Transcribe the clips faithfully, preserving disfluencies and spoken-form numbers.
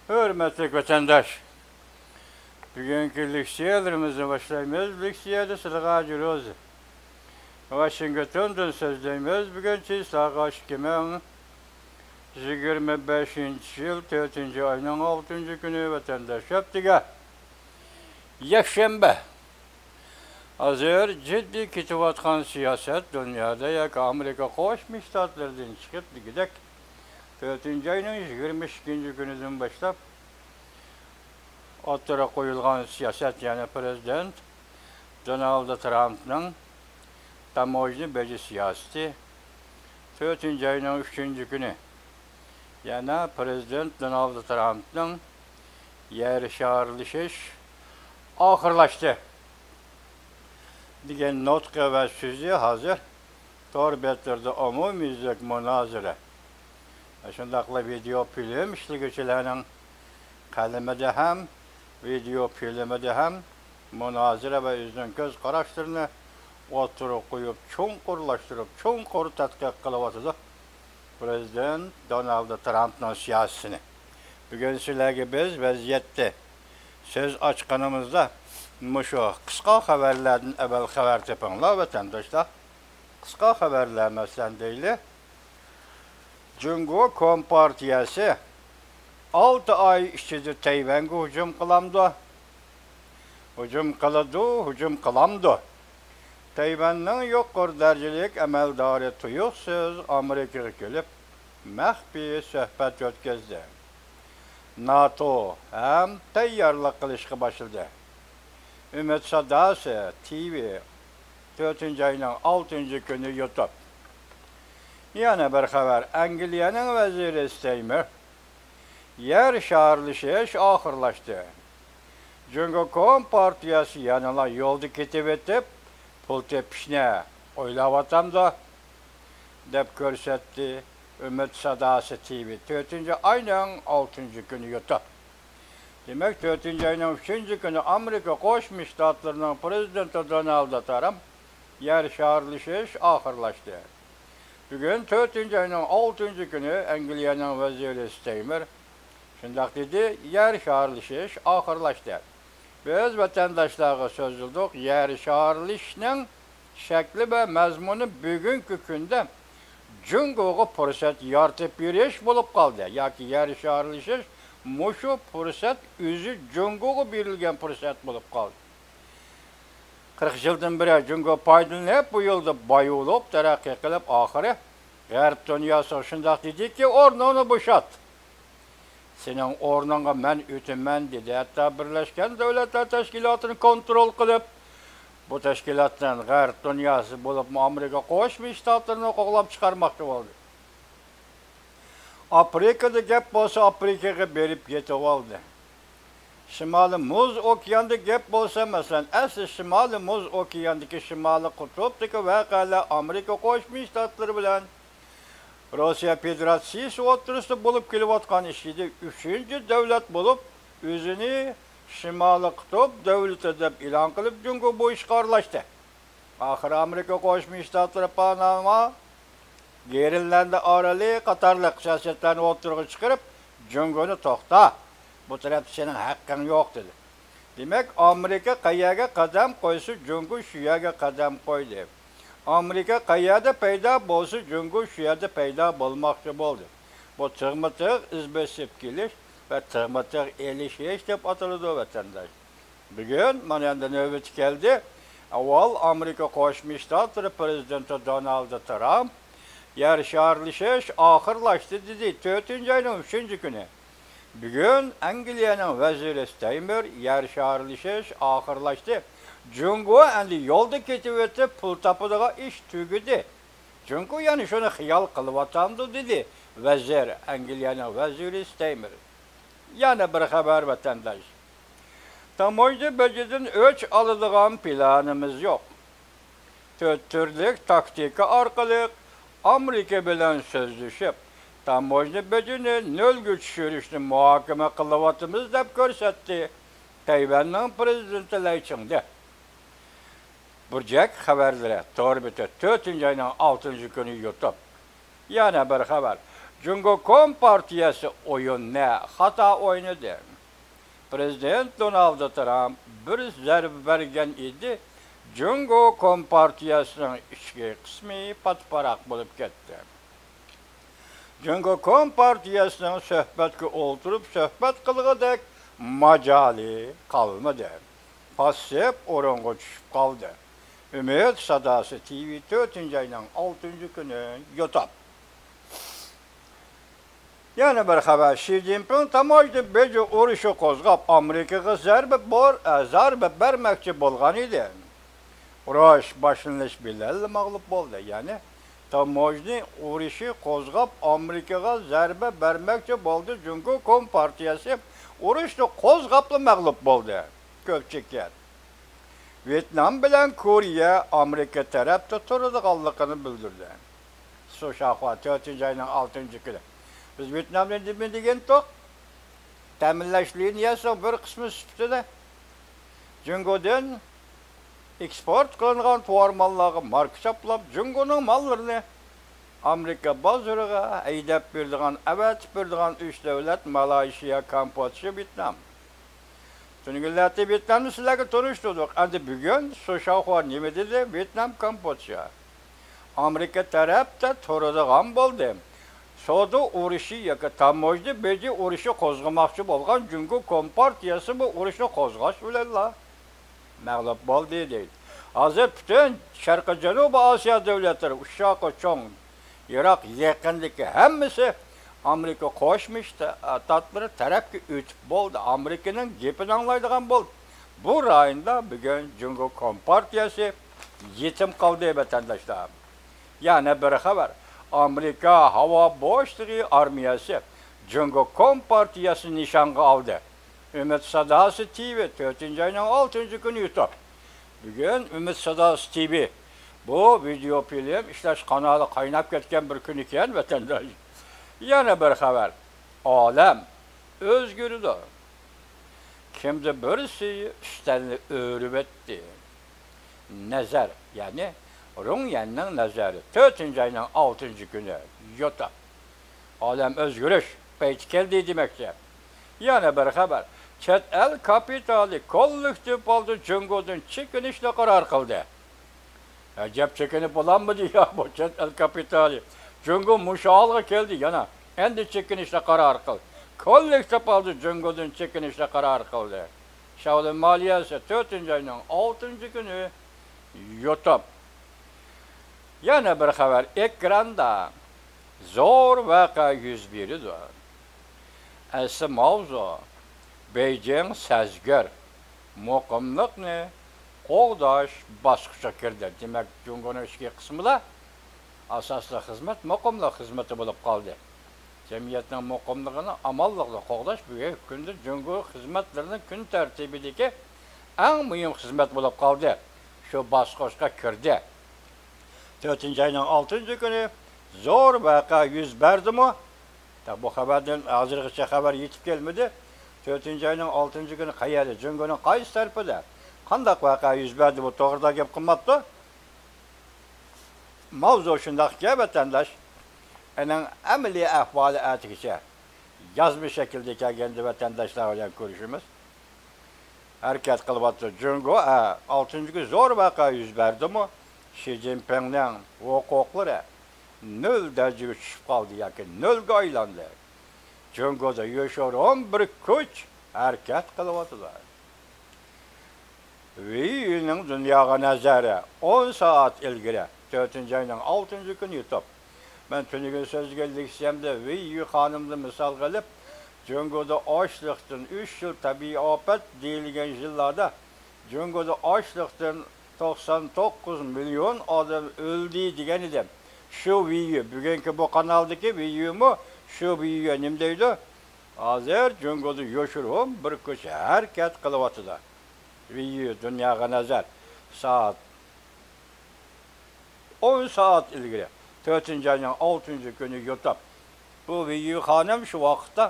ھۆرمەتلىك ۋەتەنداش، بۈگۈنكى لېكسىيەلىرىمىزنى باشلايمىز. لېكسىيەدە سىلىغا جۇروز. ۋاشىنگتوندىن سۆزلەيمىز. بۈگۈن چىسلاغا ئىككى مىڭ يىگىرمە بەشىنچى يىل تۆتىنچى ئاينىڭ ئالتىنچى كۈنى، ۋەتەنداش ھەپتىگە، يەكشەنبە. ھازىر جىددىي كېتىۋاتقان سىياسەت دۇنيادا ياكى ئامېرىكا قوشما شتاتلىرىدىن چىقىپ دېگۈدەك، تۆتىنچى ئاينىڭ يىگىرمە ئىككىنچى كۈنىدىن باشلاپ ئوتتۇرىغا قويۇلغان سىياسەت، يەنى پىرېزىدېنت دونالد ترامپنىڭ تاموژنا بېجى سىياسىتى، تۆتىنچى ئاينىڭ ئۈچىنچى كۈنى يەنە پىرېزىدېنت دونالد ترامپنىڭ يەر شارلىشىش ئاخىرلاشتى دېگەن نۇتقى ۋە سۆزى ھازىر تور بەتلىرىدە ئومۇميۈزلۈك مۇنازىرە، شۇنداقلا ۋىدېئو فىلىم ئىشلىگۈچىلەرنىڭ قەلىمىدە ھەم، ۋىدېئو فىلىمىدە ھەم مۇنازىرە ۋە ئۆزىنىڭ كۆز قاراشلىرىنى ئوتتۇرىغا قويۇپ، چوڭقۇرلاشتۇرۇپ، چوڭقۇر تەتقىق قىلىۋاتىدۇ پىرېزىدېنت دونالد ترامپنىڭ سىياسىتىنى. بۈگۈن سىلەرگە بىز ۋەزىيەتتە سۆز ئاچقىنىمىزدا، مۇشۇ قىسقا خەۋەرلەردىن ئەۋۋەل خەۋەر تېپىڭلار، ۋەتەنداشلار. قىسقا خەۋەرلەر، مەسىلەن، دەيلى، جۇڭگو كومپارتىيەسى ئالتە ئاي ئىچىدە تەيۋەنگە ھۇجۇم قىلامدۇ؟ ھۇجۇم قىلىدۇ، ھۇجۇم قىلامدۇ؟ تەيۋەننىڭ يۇقىرى دەرىجىلىك ئەمەلدارى تۇيۇقسىز ئامېرىكىغا كېلىپ، مەخپىي سۆھبەت ئۆتكۈزدى. ناتو ھەم تەييارلىق قىلىشقا باشلىدى. ئۈمىد ساداسى تىۋى، تۆتىنچى ئاينىڭ ئالتىنچى كۈنى يۇتۇپ. يەنە بىر خەۋەر، ئەنگلىيەنىڭ ۋەزىرى ستەيمېر يەر شارلىشىش ئاخىرلاشتى. جۇڭگو كومپارتىيەسى يەنىلا يولدا كېتىۋېتىپ، پۇل تېپىشنى ئويلاۋاتامدۇ؟ دەپ كۆرسەتتى ئۈمىد ساداسى تىۋى تۆتىنچى ئاينىڭ ئالتىنچى كۈنى يۇتۇپ. دېمەك، تۆتىنچى ئاينىڭ ئۈچىنچى كۈنى ئامېرىكا قوشما شتاتلىرىنىڭ پىرېزىدېنتى دونالد ترامپ يەر شارلىشىش ئاخىرلاشتى. بۈگۈن تۆتىنچى ئاينىڭ ئالتىنچى كۈنى ئەنگلىيەنىڭ ۋەزىرى ستەيمېر شۇنداق دېدى، يەر شارلىشىش ئاخىرلاشتى. بىز ۋەتەنداشلارغا سۆزلىدۇق، يەر شارلىشىشنىڭ شەكلى ۋە مەزمۇنى بۈگۈنكى كۈندە جۇڭگوغا پۇرسەت يارىتىپ بېرىش بولۇپ قالدى. ياكى يەر شارلىشىش مۇشۇ پۇرسەت ئۆزى جۇڭگوغا بېرىلگەن پۇرسەت بولۇپ قالدى. قىرىق يىلدىن بېرى جۇڭگو پايدىلىنىپ، بۇ يولدا باي بولۇپ، تەرەققىي قىلىپ، ئاخىرى غەرب دۇنياسىغا شۇنداق دېدىكى، ئورنۇڭنى بوشات. سېنىڭ ئورنۇڭغا مەن ئۆتىمەن، دېدى. ھەتتا بىرلەشكەن دۆلەتلەر تەشكىلاتىنى كونترول قىلىپ، بۇ تەشكىلاتتىن غەرب دۇنياسى، بولۇپمۇ ئامېرىكا قوشما شتاتلىرىنى قوغلاپ چىقارماقچى بولدى. ئافرىقىدا گەپ بولسا، ئافرىقىغا بېرىپ يېتىۋالدى. شىمالىي مۇز ئوكياندا گەپ بولسا، مەسىلەن، ئەسلى شىمالىي مۇز ئوكياندىكى شىمالىي قۇتۇپتىكى ۋەقەلەر ئامېرىكا قوشما شتاتلىرى بىلەن روسىيە فېدېراتسىيىسى ئوتتۇرىسىدا بولۇپ كېلىۋاتقان ئىش ئىدى. ئۈچىنچى دۆلەت بولۇپ، ئۆزىنى شىمالىي قۇتۇپ دۆلىتى دەپ ئېلان قىلىپ، جۇڭگو بۇ ئىشقا ئارىلاشتى. ئاخىرى ئامېرىكا قوشما شتاتلىرى پاناما، گرېنلاندىيە ئارىلى قاتارلىق سىياسەتلەرنى ئوتتۇرىغا چىقىرىپ، جۇڭگونى توختا، بۇ تەرەپتە سېنىڭ ھەققىڭ يوق، دېدى. دېمەك، ئامېرىكا قەيەرگە قەدەم قويسا، جۇڭگو شۇ يەرگە قەدەم قويدى. ئامېرىكا قەيەردە پەيدا بولسا، جۇڭگو شۇ يەردە پەيدا بولماقچى بولدى. بۇ تىغمۇ تىغ ئىز بېسىپ كېلىش ۋە تىغمۇ تىغ ئېلىشىش دەپ ئاتىلىدۇ، ۋەتەنداش. بۈگۈن مانا ئەمدى نۆۋىتى كەلدى. ئاۋۋال ئامېرىكا قوشما شتاتلىرى پىرېزىدېنتى دونالد ترامپ يەر شارلىشىش ئاخىرلاشتى دېدى، تۆتىنچى ئاينىڭ ئۈچىنچى كۈنى. بۈگۈن ئەنگلىيەنىڭ ۋەزىرى ستەيمېر يەر شارلىشىش ئاخىرلاشتى، جۇڭگو ئەمدى يولدا كېتىۋېتىپ پۇل تاپىدىغان ئىش تۈگىدى. جۇڭگو يەنە شۇنى خىيال قىلىۋاتامدۇ دېدى ۋەزىر، ئەنگلىيەنىڭ ۋەزىرى ستەيمېر. يەنە بىر خەۋەر، ۋەتەنداش. تاموژنا بېجىدىن ئۆچ ئالىدىغان پىلانىمىز يوق. تۆت تۈرلۈك تاكتىكا ئارقىلىق ئامېرىكا بىلەن سۆزلىشىپ، تاموژنا بېجىنى نۆلگە چۈشۈرۈشنى مۇھاكىمە قىلىۋاتىمىز، دەپ كۆرسەتتى تەيۋەننىڭ پىرېزىدېنتى لەي چىڭدې. بۇرجەك خەۋەرلىرى تور بېتى، تۆتىنچى ئاينىڭ ئالتىنچى كۈنى يۇتۇپ. يەنە بىر خەۋەر. جۇڭگو كومپارتىيەسى ئويۇننى خاتا ئوينىدى. پىرېزىدېنت دونالد ترامپ بىر زەربە بەرگەن ئىدى، جۇڭگو كومپارتىيەسىنىڭ ئىچكى قىسمى پاتىپاراق بولۇپ كەتتى. جۇڭگو كومپارتىيەسىنىڭ سۆھبەتكە ئولتۇرۇپ سۆھبەت قىلغۇدەك ماجالى قالمىدى. پاسسىپ ئورۇنغا چۈشۈپ قالدى. ئۈمىد ساداسى تىۋى، تۆتىنچى ئاينىڭ ئالتىنچى كۈنى، يوتاپ. يەنە بىر خەۋەر، شى جىنپىڭ تاموژنا بېجى ئۇرۇشى قوزغاپ، ئامېرىكىغا زەربە بور-، ئە، زەربە بەرمەكچى بولغان ئىدى. ئۇرۇش باشلىنىش بىلەنلا مەغلۇپ بولدى. يەنى تاموژنا ئۇرۇشى قوزغاپ، ئامېرىكىغا زەربە بەرمەكچى بولدى. جۇڭگو كومپارتىيەسى ئۇرۇشنى قوزغاپلا مەغلۇپ بولدى. كۆپچىكەن. ۋيېتنام بىلەن كورېيە ئامېرىكا تەرەپتە تۇرىدىغانلىقىنى بىلدۈردى. سۇشاخۇا، تۆتىنچى ئاينىڭ ئالتىنچى كۈنى. بىز ۋيېتنامنى نېمە دېگەنتۇق؟ تەمىنلەش لىنىيەسىنىڭ بىر قىسمى سۈپىتىدە جۇڭگودىن ئېكسپورت قىلىنغان تاۋار ماللارغا ماركا چاپلاپ، جۇڭگونىڭ ماللىرىنى ئامېرىكا بازىرىغا ھەيدەپ بېرىدىغان، ئەۋەتىپ بېرىدىغان ئۈچ دۆلەت، مالايشىيا، كامپودژا، ۋيېتنام. تۈنۈگۈنلەردە ۋيېتنامنى سىلەرگە تونۇشتۇردۇق. ئەمدى بۈگۈن سۇشاخۇا نېمە دېدى؟ ۋيېتنام، كامپودژا ئامېرىكا تەرەپتە تۇرىدىغان بولدى. سودا ئۇرۇشى ياكى تاموژنا بېجى ئۇرۇشى قوزغىماقچى بولغان جۇڭگو كومپارتىيەسى بۇ ئۇرۇشنى قوزغاش بىلەنلا مەغلۇپ بولدى، دەيدۇ. ھازىر پۈتۈن شەرقىي جەنۇبىي ئاسىيا دۆلەتلىرى، ئۇششاقى چوڭ، يىراق يېقىندىكى ھەممىسى ئامېرىكا قوشما شتاتلىرى تەرەپكە ئۆتۈپ بولدى. ئامېرىكىنىڭ گېپىنى ئاڭلايدىغان بولدى. بۇ رايوندا بۈگۈن جۇڭگو كومپارتىيەسى يېتىم قالدى، ۋەتەنداشلار. يەنە بىر خەۋەر. ئامېرىكا ھاۋا بوشلۇقى ئارمىيەسى جۇڭگو كومپارتىيەسىنى نىشانغا ئالدى. ئۈمىد ساداسى تىۋى، تۆتىنچى ئاينىڭ ئالتىنچى كۈنى، يۇتۇپ. بۈگۈن ئۈمىد ساداسى تىۋى، بۇ ۋىدېئو فىلىم ئىشلەش قانالى قايناپ كەتكەن بىر كۈن ئىكەن، ۋەتەنداش. يەنە بىر خەۋەر. ئالەم ئۆزگىرىدۇ. كىمدۇر بىرسى ئۈستەلنى ئۆرۈۋەتتى. نەزەر، يەنى رۇڭيەننىڭ نەزەرى، تۆتىنچى ئاينىڭ ئالتىنچى كۈنى، يوتا. ئالەم ئۆزگىرىش پەيتى كەلدى دېمەكچى. يەنە بىر خەۋەر. چەت ئەل كاپىتالى كوللېكتىپ ھالدا جۇڭگودىن چېكىنىشنى قارار قىلدى. ئەجەب، چېكىنىپ بولالمىدى يا بۇ چەت ئەل كاپىتالى. جۇڭگو مۇشۇ ھالغا كەلدى، يەنە ئەمدى چېكىنىشنى قارار قىلدى. كوللېكتىپ ھالدا جۇڭگودىن چېكىنىشنى قارار قىلدى. شاۋلىن مالىيەسى، تۆتىنچى ئاينىڭ ئالتىنچى كۈنى، يوتۇپ. يەنە بىر خەۋەر، ئېكراندا زور ۋەقە يۈز بېرىدۇ. ئەسلى ماۋزۇ، بېيجىڭ سەزگۈر، مۇقىملىقنى قوغداش باسقۇچىغا كىردى. دېمەك، جۇڭگونىڭ ئىچكى قىسمىدا ئاساسلىق خىزمەت مۇقىملىق خىزمىتى بولۇپ قالدى. جەمئىيەتنىڭ مۇقىملىقىنى، ئامانلىقىنى قوغداش بۈگۈنكى كۈندە جۇڭگو خىزمەتلىرىنىڭ كۈن تەرتىپىدىكى ئەڭ مۇھىم خىزمەت بولۇپ قالدى. شۇ باسقۇچقا كىردى. تۆتىنچى ئاينىڭ ئالتىنچى كۈنى زور ۋەقە يۈز بەردىمۇ؟ بۇ خەۋەردىن ھازىرغىچە خەۋەر يېتىپ كەلمىدى. تۆتىنچى ئاينىڭ ئالتىنچى كۈنى قەيەردە، جۇڭگونىڭ قايسى تەرىپىدە، قانداق ۋەقە يۈز بەردى، بۇ توغرىدا گەپ قىلماپتۇ. ماۋزۇ شۇنداقكەن، ۋەتەنداش. ئېنىڭ ئەمەلىي ئەھۋالى ئەتىگىچە يازما شەكىلدە كەلگەندە ۋەتەنداشلار بىلەن كۆرۈشىمىز. ھەرىكەت قىلىۋاتىدۇ. جۇڭگو، ئە، ئالتىنچى كۈنى زور ۋەقە يۈز بەردىمۇ، شى جىنپىڭنىڭ ھوقۇقلىرى نۆل دەرىجىگە چۈشۈپ قالدى ياكى نۆلگە ئايلاندى. جۇڭگودا يوشۇرۇن بىر كۈچ ھەرىكەت قىلىۋاتىدۇ. ۋېي يۈنىڭ دۇنياغا نەزەر، ئون سائەت ئىلگىرى، تۆتىنچى ئاينىڭ ئالتىنچى كۈنى يۇتۇپ. مەن تۈنۈگۈن سۆزلىگەن لېكسىيەمدە ۋېي يۈ خانىمدىن مىسال قىلىپ، جۇڭگودا ئاچلىقتىن، ئۈچ يىل تەبىئىي ئاپەت دېيىلگەن يىللاردا جۇڭگودا ئاچلىقتىن توقسان توققۇز مىليون ئادەم ئۆلدى دېگەن ئىدىم. شۇ ۋېي يۈ، بۈگۈنكى بۇ قانالدىكى ۋېي يۈمۇ شۇ ۋېي يۈ. نېمە دەيدۇ؟ ھازىر جۇڭگودا يوشۇرۇن بىر كۈچ ھەرىكەت قىلىۋاتىدۇ. ۋېي يۈ، دۇنياغا نەزەر. سائەت ئون سائەت ئىلگىرى، تۆتىنچى ئاينىڭ ئالتىنچى كۈنى يوتاپ. بۇ ۋېي يۈ خانىم شۇ ۋاقىتتا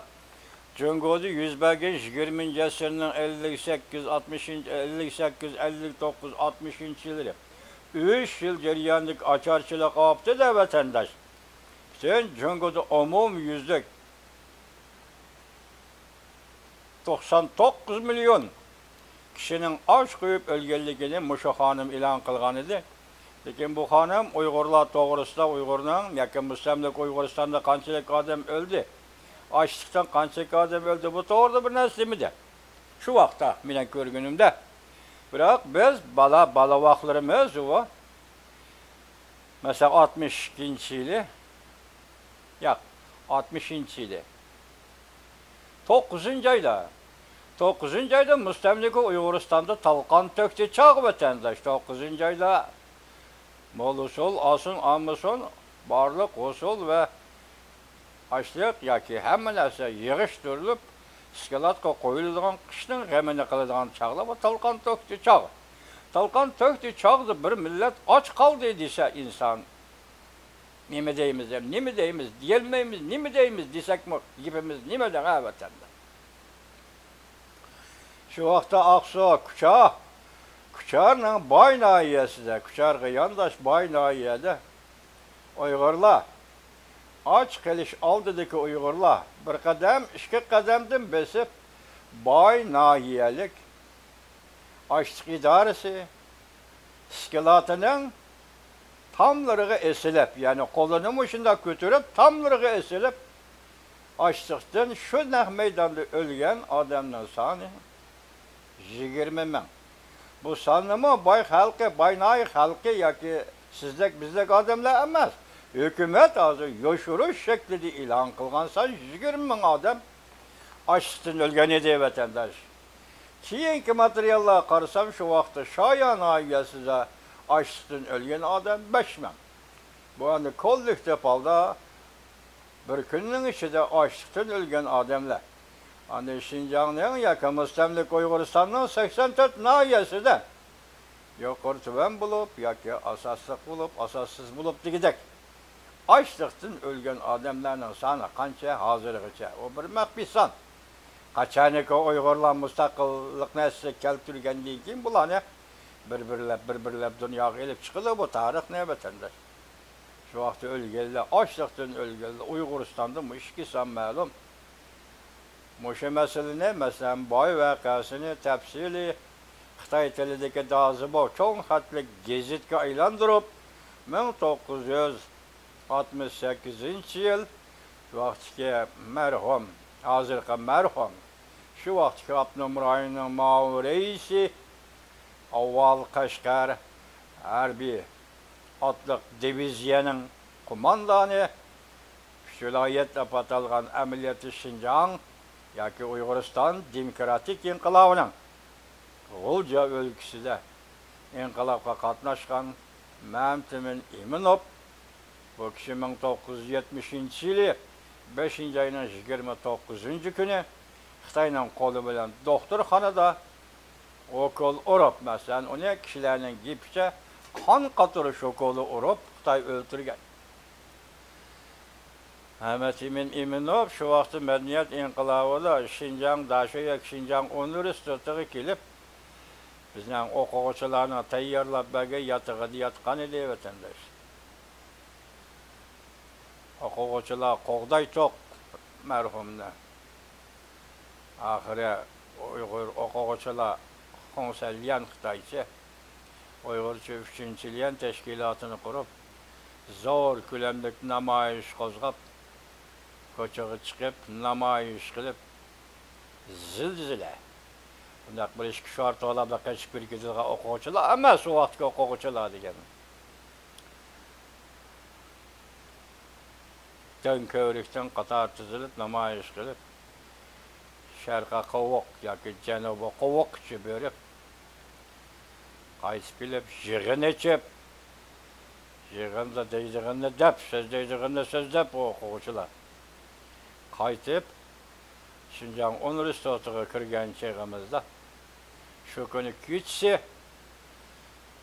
جۇڭگودا يۈز بەرگەن يىگىرمىنچى ئەسىرنىڭ ئەللىك سەككىز، ئاتمىشىنچى، ئەللىك سەككىز، ئەللىك توققۇز، ئاتمىشىنچى يىللىرى ئۈچ يىل جەريانىدىكى ئاچارچىلىق ئاپىتىدە، ۋەتەنداش، پۈتۈن جۇڭگودا ئومۇميۈزلۈك توقسان توققۇز مىليون كىشىنىڭ ئاچ قويۇپ ئۆلگەنلىكىنى مۇشۇ خانىم ئېلان قىلغان ئىدى. لېكىن بۇ خانىم ئۇيغۇرلار توغرىسىدا، ئۇيغۇرنىڭ ياكى مۇستەملىكە ئۇيغۇرىستاندا قانچىلىك ئادەم ئۆلدى، ئاچلىقتىن قانچىلىك ئادەم ئۆلدى، بۇ توغرىدا بىر نەرسە دېمىدى. شۇ ۋاقىتتا مېنىڭ كۆرگىنىمدە. بىراق بىز بالا، بالا ۋاقىتلىرىمىز ئۇ. مەسىلەن، ئاتمىش ئىككىنچى يىلى، ياق، ئاتمىشىنچى يىلى، توققۇزىنچى ئايدا، توققۇزىنچى ئايدا مۇستەملىكە ئۇيغۇرىستاندا تالقان تۆكتى چاغ، ۋەتەنداش، توققۇزىنچى ئايدا مول ھوسۇل ئالسۇن ئالمىسۇن، بارلىق ھوسۇل ۋە ئاشلىق ياكى ھەممە نەرسە يىغىشتۇرۇلۇپ، ئىسكىلاتقا قويۇلىدىغان، قىشنىڭ غېمىنى قىلىدىغان چاغلار بۇ تالقان تۆكتى چاغ. تالقان تۆكتى چاغدا بىر مىللەت ئاچ قالدى دېسە ئىنسان، نېمە دەيمىز دەپ، نېمە دەيمىز، دېيەلمەيمىز، نېمە دەيمىز دېسەكمۇ گېپىمىز نېمە دەڭ ھە ۋەتەندە؟ شۇ ۋاقىتتا ئاقسۇ، كۇچا، كۇچارنىڭ باي ناھىيەسىدە، كۇچارغا يانداش باي ناھىيەدە ئۇيغۇرلار، ئاچ قېلىش ئالدىدىكى ئۇيغۇرلار بىر قەدەم، ئىككى قەدەمدىن بېسىپ، باي ناھىيەلىك ئاشلىق ئىدارىسى ئىسكىلاتىنىڭ تاملىرىغا ئېسىلىپ، يەنى قولىنى مۇشۇنداق كۆتۈرۈپ، تاملىرىغا ئېسىلىپ، ئاچلىقتىن شۇ نەق مەيداندا ئۆلگەن ئادەمنىڭ سانى يىگىرمە مىڭ. بۇ ساننىمۇ باي خەلقى، باي ناھىيە خەلقى ياكى سىزدەك، بىزدەك ئادەملەر ئەمەس. ھۆكۈمەت ھازىر يوشۇرۇش شەكلىدە ئېلان قىلغان سان يىگىرمە مىڭ ئادەم ئاچلىقتىن ئۆلگەن ئىدى، ۋەتەنداش. كېيىنكى ماتېرىياللارغا قارىسام، شۇ ۋاقىتتا شايا ناھىيەسىدە ئاچلىقتىن ئۆلگەن ئادەم بەش مىڭ. بۇ ئەمدى كوللېكتىپ ھالدا بىر كۈننىڭ ئىچىدە ئاچلىقتىن ئۆلگەن ئادەملەر. ئەمدى شىنجاڭنىڭ ياكى مۇستەملىكە ئۇيغۇرىستاننىڭ سەكسەن تۆت ناھىيەسىدە يۇقىرى تۆۋەن بولۇپ ياكى ئاساسلىق بولۇپ، ئاساسسىز بولۇپ دېگۈدەك ئاچلىقتىن ئۆلگەن ئادەملەرنىڭ سانى قانچە ھازىرغىچە؟ ئۇ بىر مەخپىي سان. قاچانكى ئۇيغۇرلار مۇستەقىللىقنى ئەسلىگە كەلتۈرگەندىن كېيىن بۇلارنى بىر-بىرلەپ، بىر-بىرلەپ دۇنياغا ئېلىپ چىقىدۇ بۇ تارىخنى، ۋەتەنداش. شۇ ۋاقىتتا ئۆلگەنلەر، ئاچلىقتىن ئۆلگەنلەر ئۇيغۇرىستاندا مۇشۇ ئىككى سان مەلۇم. مۇشۇ مەسىلىنى، مەسىلەن، باي ۋەقەسىنى تەپسىلىي خىتاي تىلىدىكى دازىبو چوڭ خەتلىك گېزىتكە ئايلاندۇرۇپ، مىڭ توققۇز يۈز ئاتمىش سەككىزىنچى يىل ۋاقتىكى مەرھۇم، ھازىرقى مەرھۇم، شۇ ۋاقىتتىكى ئاپتونوم رايوننىڭ مۇئاۋىن رەئىسى، ئاۋۋال قەشقەر ھەربىي ئاتلىق دىۋىزىيەنىڭ قوماندانى، ئۈچ ۋىلايەت دەپ ئاتالغان ئەمەلىيەتتە شىنجاڭ ياكى ئۇيغۇرىستان دېموكراتىك ئىنقىلابىنىڭ غۇلجا ئۆلكىسىدە ئىنقىلابقا قاتناشقان مەمتىمىن ئىمىنوف، بۇ كىشى مىڭ توققۇز يۈز يەتمىشىنچى يىلى بەشىنچى ئاينىڭ يىگىرمە توققۇزىنچى كۈنى خىتاينىڭ قولى بىلەن دوختۇرخانىدا ئوكول ئۇرۇپ، مەسىلەن، ئۇنى كىشىلەرنىڭ گېپىچە قان قاتۇرۇش ئوكولى ئۇرۇپ، خىتاي ئۆلتۈرگەن. ئەمەتىمىن ئىمىنوف شۇ ۋاقىتتا مەدەنىيەت ئىنقىلابىدا شىنجاڭ داشۆ ياكى شىنجاڭ ئۇنىۋېرسىتېتىغا كېلىپ، بىزنىڭ ئوقۇغۇچىلارنىڭ تەييارلاپ بەرگەن ياتىقىدا ياتقان ئىدى، ۋەتەنداش. ئوقۇغۇچىلار قوغدايتتۇق مەرھۇمنى. ئاخىرى ئۇيغۇر ئوقۇغۇچىلار خۇڭسەنليەن، خىتايچە، ئۇيغۇرچە ئۈچىنچى ليەن تەشكىلاتىنى قۇرۇپ، زور كۆلەملىك نامايىش قوزغاپ، كوچىغا چىقىپ، نامايىش قىلىپ، زىلزىلە، بۇنداق بىر ئىككى شوئار توۋلاپ قېچىپ كىرىپ كېتىدىغان ئوقۇغۇچىلار ئەمەس، ئۇ ۋاقىتتىكى ئوقۇغۇچىلار دېگەن. دۆڭ كۆۋرۈكتىن قاتار تىزىلىپ نامايىش قىلىپ، شەرقىي قوۋۇق ياكى جەنۇبىي قوۋۇققىچە بېرىپ، قايتىپ كېلىپ يىغىن ئېچىپ، يىغىندا دەيدىغىنىنى دەپ، سۆزلەيدىغىنىنى سۆزلەپ، ئوقۇغۇچىلار قايتىپ، شىنجاڭ ئۇنىۋېرسىتېتىغا كىرگەن چېغىمىزدا، شۇ كۈنى كېچىسى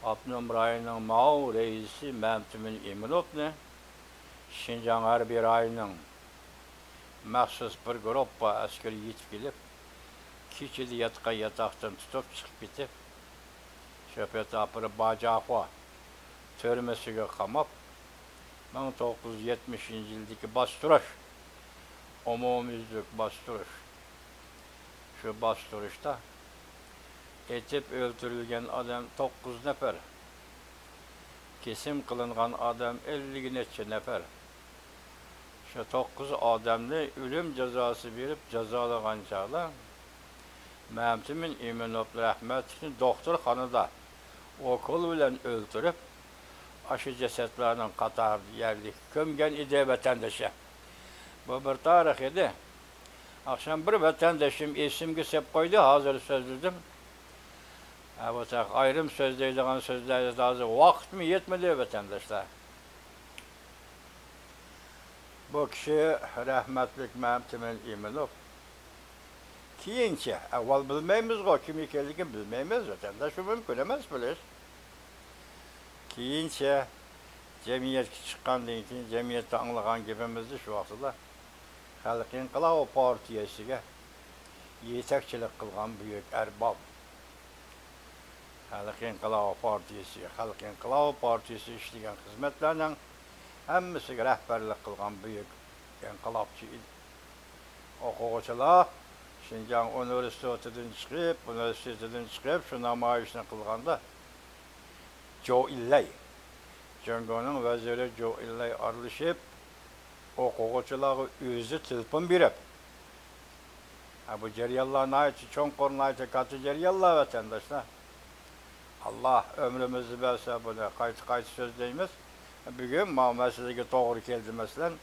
ئاپتونوم رايوننىڭ ماۋۇ رەئىسى مەمتىمىن ئىمىنوفنى شىنجاڭ ھەربىي رايونىنىڭ مەخسۇس بىر گۇرۇپپا ئەسكىرى يېتىپ كېلىپ، كېچىدە ياتقان ياتاقتىن تۇتۇپ چىقىپ كېتىپ، شۇ پېتى ئاپىرىپ باجاخۇا تۈرمىسىگە قاماپ، مىڭ توققۇز يۈز يەتمىشىنچى يىلدىكى باستۇرۇش، ئومۇميۈزلۈك باستۇرۇش. شۇ باستۇرۇشتا ئېتىپ ئۆلتۈرۈلگەن ئادەم توققۇز نەپەر، كېسىم قىلىنغان ئادەم ئەللىك نەچچە نەپەر. شۇ توققۇز ئادەمنى ئۆلۈم جازاسى بېرىپ جازالىغان چاغدا، مەمتىمىن ئىمىنوف رەھمەتلىكنى دوختۇرخانىدا ئوكۇل بىلەن ئۆلتۈرۈپ، ئاشۇ جەسەتلەرنىڭ قاتارىدا يەرلىك كۆمگەن ئىدى ۋەتەندىشى. بۇ بىر تارىخ ئىدى. ئاخشام بىر ۋەتەندىشىم ئېسىمگە سېلىپ قويدى، ھازىر سۆزلىدىم. ھە، بۇ تەق ئايرىم سۆزلەيدىغان سۆزلەر ھازىر ۋاقىتمۇ يەتمىدى، ۋەتەنداشلار. بۇ كىشى رەھمەتلىك مەمتىمىن ئىمىنوف. كېيىنچە، ئەۋۋال بىلمەيمىزغۇ، كىم ئىكەنلىكىنى بىلمەيمىز، ۋەتەنداش، مۇمكىن ئەمەس بىلىش. كېيىنچە جەمئىيەتكە چىققاندىن كېيىن، جەمئىيەتتە ئاڭلىغان گېپىمىزدە شۇ ۋاقتىدا خەلق ئىنقىلابى پارتىيەسىگە يېتەكچىلىك قىلغان بۈيۈك ئەرباب. خەلق ئىنقىلابى پارتىيەسى، خەلق ئىنقىلابى پارتىيەسى ئىشلىگەن خىزمەتلەرنىڭ ھەممىسىگە رەھبەرلىك قىلغان بۈيۈك ئىنقىلابچى ئىدى. ئوقۇغۇچىلار شىنجاڭ ئۇنىۋېرسىتېتىدىن چىقىپ، ئۇنىۋېرسىتېتىدىن چىقىپ، شۇ نامايىشنى قىلغاندا، جو ئىنلەي، جۇڭگونىڭ ۋەزىرى جو ئىنلەي ئارىلىشىپ، ئوقۇغۇچىلارغا ئۆزى تېلېفون بېرىپ، ھە، بۇ جەريانلار ناھايىتى چوڭقۇر، ناھايىتى كاتتا جەريانلار، ۋەتەنداشلار. ئاللا ئۆمرىمىزنى بەرسە، بۇنى قايتا-قايتا سۆزلەيمىز. بۈگۈن ماۋۇ مەسىلىگە توغرا كەلدى. مەسىلەن،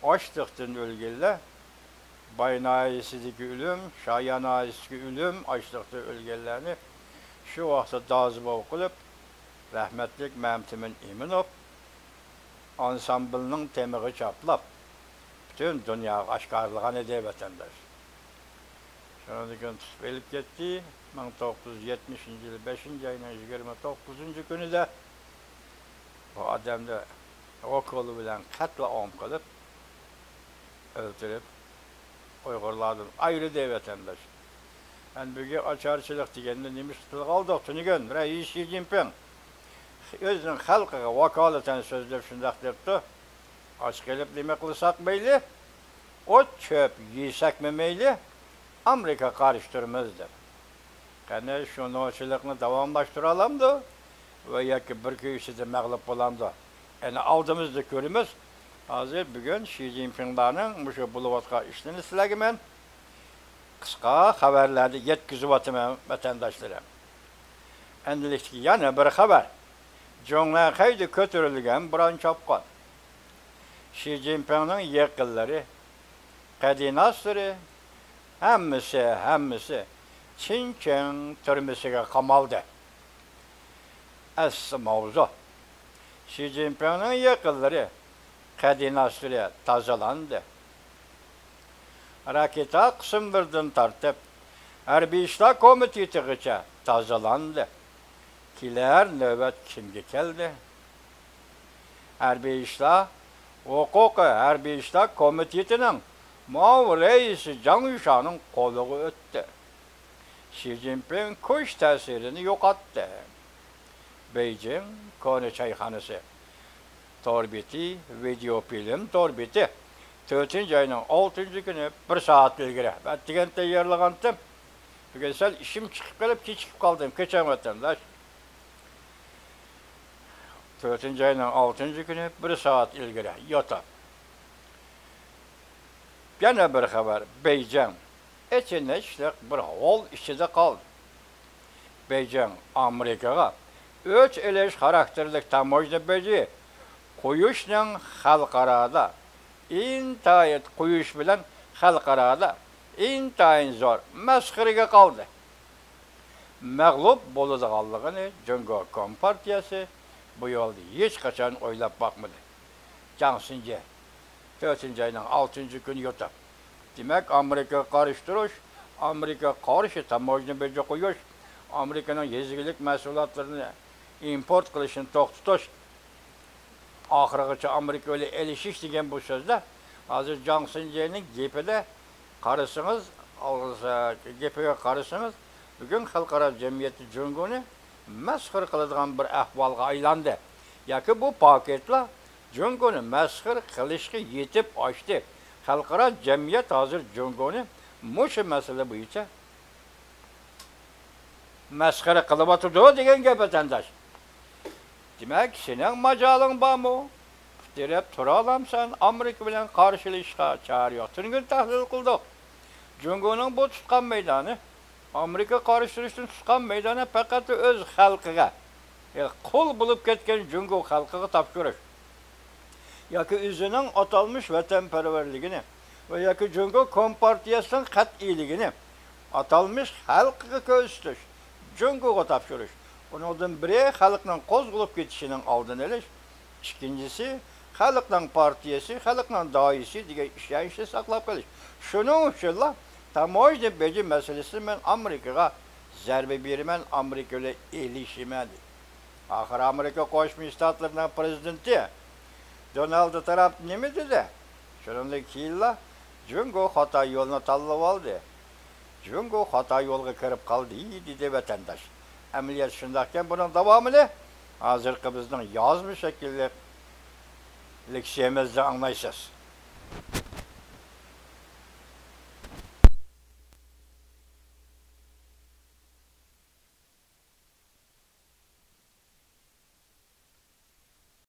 ئاچلىقتىن ئۆلگەنلەر، باي ناھىيەسىدىكى ئۆلۈم، شايا ناھىيەسىدىكى ئۆلۈم، ئاچلىقتىن ئۆلگەنلەرنى شۇ ۋاقىتتا دازىباۋ قىلىپ، رەھمەتلىك مەمتىمىن ئىمىنوف ئانسامبىلنىڭ تېمىغا چاپلاپ، پۈتۈن دۇنياغا ئاشكارىلىغان ئىدى، ۋەتەنداش. شۇنىڭدىن كېيىن تۇتۇپ ئېلىپ كەتتى. مىڭ توققۇز يۈز يەتمىشىنچى يىل بەشىنچى ئاينىڭ يىگىرمە توققۇزىنچى كۈنىدە بۇ ئادەمنى ئوكۇل بىلەن قەتلىئام قىلىپ، ئۆلتۈرۈپ، ئۇيغۇرلاردىن ئايرىدى، ۋەتەنداش. ئەمدى بۈگۈن ئاچارچىلىق دېگەننى نېمە ئىش تىلغا ئالدۇق تۈنۈگۈن؟ رەئىس شى جىنپىڭ ئۆزىنىڭ خەلقىگە ۋاكالىتەن سۆزلەپ شۇنداق دەپتۇ. ئاچ قېلىپ نېمە قىلساق مەيلى، ئوت چۆپ يېسەكمۇ مەيلى، ئامېرىكا قارشى تۇرىمىز دەپ. قېنى شۇ نوچىلىقنى داۋاملاشتۇرالامدۇ ۋە ياكى بىر كۈن ئىچىدە مەغلۇپ بولامدۇ؟ ئەنە ئالدىمىزدا كۆرىمىز. ھازىر بۈگۈن شى جىنپىڭلارنىڭ مۇشۇ بولۇۋاتقان ئىشلىرىنى سىلەرگە مەن قىسقا خەۋەرلەردە يەتكۈزۈۋاتىمەن، ۋەتەنداشلىرىم. ئەمدىلىكتىكى يەنە بىر خەۋەر. جۇڭلەنخەيدە كۆتۈرۈلگەن بوران چاپقۇن. شى جىنپىڭنىڭ يېقىنلىرى، قەدىناسلىرى، ھەممىسى، ھەممىسى چىنچىڭ تۈرمىسىگە قامالدى. ئەسلى ماۋزۇ. شى جىنپىڭنىڭ يېقىنلىرى، قەدىناسلىرى تازىلاندى. راكېتا قىسىملىرىدىن تارتىپ، ھەربىي ئىشلار كومىتېتىغىچە تازىلاندى. كېلەر نۆۋەت كىمگە كەلدى؟ ھەربىي ئىشلار ھوقۇقى، ھەربىي ئىشلار كومىتېتىنىڭ مۇئاۋىن رەئىسى جاڭ يۈشانىڭ قولىغا ئۆتتى. شى جىنپىڭ كۈچ تەسىرىنى يوقاتتى. بېيجىڭ كونا چايخانىسى تور بېتى، ۋىدېئو فىلىم تور بېتى، تۆتىنچى ئاينىڭ ئالتىنچى كۈنى بىر سائەت ئىلگىرى ئەتىگەن تەييارلىغانتىم. بۈگۈن سەل ئىشىم چىقىپ قېلىپ كېچىكىپ قالدىم. كەچۈرۈڭ ۋەتەنداش. تۆتىنچى ئاينىڭ ئالتىنچى كۈنى بىر سائەت ئىلگىرى يوتا. يەنە بىر خەۋەر. بېيجىڭ ئېچىنىشلىق بىر ھال ئىچىدە قالدى. بېيجىڭ ئامېرىكىغا ئۆچ ئېلىش خاراكتېرلىك تاموژنا بېجى قويۇشنىڭ خەلقئارادا ئىنتايىن، قويۇش بىلەن خەلقئارادا ئىنتايىن زور مەسخىرىگە قالدى. مەغلۇپ بولىدىغانلىقىنى جۇڭگو كومپارتىيەسى بۇ يولدا ھېچقاچان ئويلاپ باقمىدى. جاڭ سىنجې تۆتىنچى ئاينىڭ ئالتىنچى كۈنى يوتا. دېمەك، ئامېرىكىغا قارشى تۇرۇش، ئامېرىكىغا قارشى تاموژنا بېجى قويۇش، ئامېرىكىنىڭ يېزا ئىگىلىك مەھسۇلاتلىرىنى ئىمپورت قىلىشنى توختىتىش، ئاخىرغىچە ئامېرىكا بىلەن ئېلىشىش دېگەن بۇ سۆزلەر ھازىر جاڭ سىنجېنىڭ گېپىدە قارىسىڭىز، گېپىگە قارىسىڭىز، بۈگۈن خەلقئارا جەمئىيەتتە جۇڭگونى مەسخىرە قىلىدىغان بىر ئەھۋالغا ئايلاندى. ياكى بۇ پاكىتلار جۇڭگونى مەسخىرە قىلىشقا يېتىپ ئاشتى. خەلقئارا جەمئىيەت ھازىر جۇڭگونى مۇشۇ مەسىلە بويىچە مەسخىرە قىلىۋاتىدۇ دېگەن گەپ، ۋەتەنداش. دېمەك، سېنىڭ ماجالىڭ بارمۇ؟ پۇت تىرەپ تۇرالامسەن ئامېرىكا بىلەن قارشىلىشىشقا؟ چارە يوق. تۈنۈگۈن تەھلىل قىلدۇق. جۇڭگونىڭ بۇ تۇتقان مەيدانى، ئامېرىكا قارشى تۇرۇشتىن تۇتقان مەيدانى پەقەت ئۆز خەلقىگە، يەنى قۇل بولۇپ كەتكەن جۇڭگو خەلقىگە تاپشۇرۇش. ياكى ئۆزىنىڭ ئاتالمىش ۋەتەنپەرۋەرلىكىنى ۋە ياكى جۇڭگو كومپارتىيەسىنىڭ قەتئىيلىكىنى ئاتالمىش خەلقىگە كۆرسىتىش، جۇڭگوغا تاپشۇرۇش. ئۇنىڭدىن بىرى خەلقنىڭ قوزغىلىپ كېتىشىنىڭ ئالدىنى ئېلىش، ئىككىنچىسى خەلقنىڭ پارتىيەسى، خەلقنىڭ داھىيسى دېگەن ئىشەنچنى ساقلاپ قېلىش. شۇنىڭ ئۈچۈنلا تاموژنا بېجى مەسىلىسىدە مەن ئامېرىكىغا زەربە بېرىمەن، ئامېرىكا بىلەن ئېلىشىمەن دېدى. ئاخىر ئامېرىكا قوشما شتاتلىرىنىڭ پرېزىدېنتى دونالد ترامپ نېمە دېدى؟ شۇنىڭدىن كېيىنلا جۇڭگو خاتا يولنى تاللىۋالدى. جۇڭگو خاتا يولغا كىرىپ قالدى، دېدى ۋەتەنداش. ئەمەلىيەت شۇنداقكەن، بۇنىڭ داۋامىنى ھازىرقى بىزنىڭ يازما شەكىللىك لېكسىيەمىزدە ئاڭلايسىز.